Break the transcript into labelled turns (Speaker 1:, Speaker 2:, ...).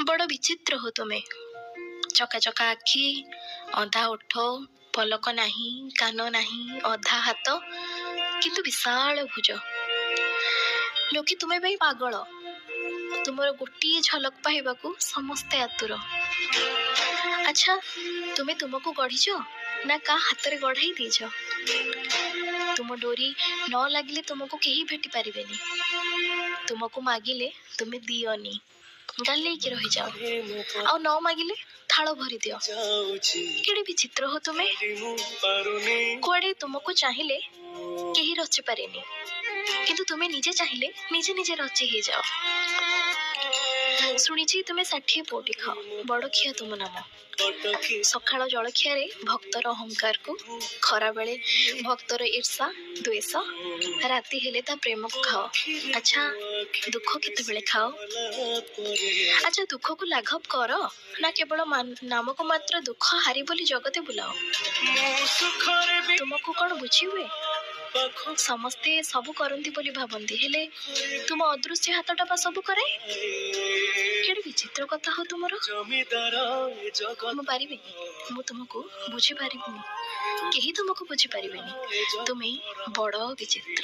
Speaker 1: ବଡ଼ ବିଚିତ୍ର ହୋ ତୁମେ। ଚକା ଚକା ଆଖି, ଅଧା ଓଠ, ପଲକ ନାହିଁ, କାନ ନାହିଁ, ଅଧା ହାତ, କିନ୍ତୁ ବିଶାଳ ଭୁଜ। ଲୋକେ ତୁମେ ପାଇଁ ପାଗଳ। ତୁମର ଗୋଟିଏ ଝଲକ ପାଇବାକୁ ସମସ୍ତେ ଆତୁର। ଆଚ୍ଛା, ତୁମେ ତୁମକୁ ଗଢ଼ିଛ ନା କାହା ହାତରେ ଗଢ଼ାଇ ଦେଇଛ? ତୁମ ଡୋରି ନ ଲାଗିଲେ ତୁମକୁ କେହି ଭେଟି ପାରିବେନି। ତୁମକୁ ମାଗିଲେ ତୁମେ ଦିଅନି, ଗାଲେଇକି ରହିଯାଅ, ଆଉ ନ ମାଗିଲେ ଥାଳ ଭରିଦିଅ। କେଡ଼େ ବିଚିତ୍ର ହୋ ତୁମେ। କୁଆଡ଼େ ତୁମକୁ ଚାହିଁଲେ କେହି ରଚି ପାରେନି, କିନ୍ତୁ ତୁମେ ନିଜେ ଚାହିଁଲେ ନିଜେ ନିଜେ ରଚି ହେଇଯାଅ। ଶୁଣିଛି ତୁମେ 60 ପଉଟି ଖାଅ, ବଡ଼ଖିଆ ତୁମ ନାମ। ସକାଳ ଜଳଖିଆରେ ଭକ୍ତର ଅହଙ୍କାରକୁ, ଖରାବେଳେ ଭକ୍ତର ଈର୍ଷା ଦ୍ୱେଷ, ରାତି ହେଲେ ତା ପ୍ରେମକୁ ଖାଅ। ଆଚ୍ଛା, ଦୁଃଖ କେତେବେଳେ ଖାଅ? ଆଚ୍ଛା, ଦୁଃଖକୁ ଲାଘବ କର ନା କେବଳ ନାମକୁ ମାତ୍ର ଦୁଃଖ ହାରି ବୋଲି ଜଗତେ ବୁଲାଅ? ତୁମକୁ କ'ଣ ବୁଝି ହୁଏ? ସମସ୍ତେ ସବୁ କରନ୍ତି ବୋଲି ଭାବନ୍ତି, ହେଲେ ତୁମ ଅଦୃଶ୍ୟ ହାତଟା ବା ସବୁ କରାଏ। କେଡ଼େ ବିଚିତ୍ର କଥା ହୋ ତୁମର। ମୁଁ ପାରିବିନି, ମୁଁ ତୁମକୁ ବୁଝିପାରିବିନି, କେହି ତୁମକୁ ବୁଝିପାରିବେନି। ତୁମେ ବଡ଼ ବିଚିତ୍ର।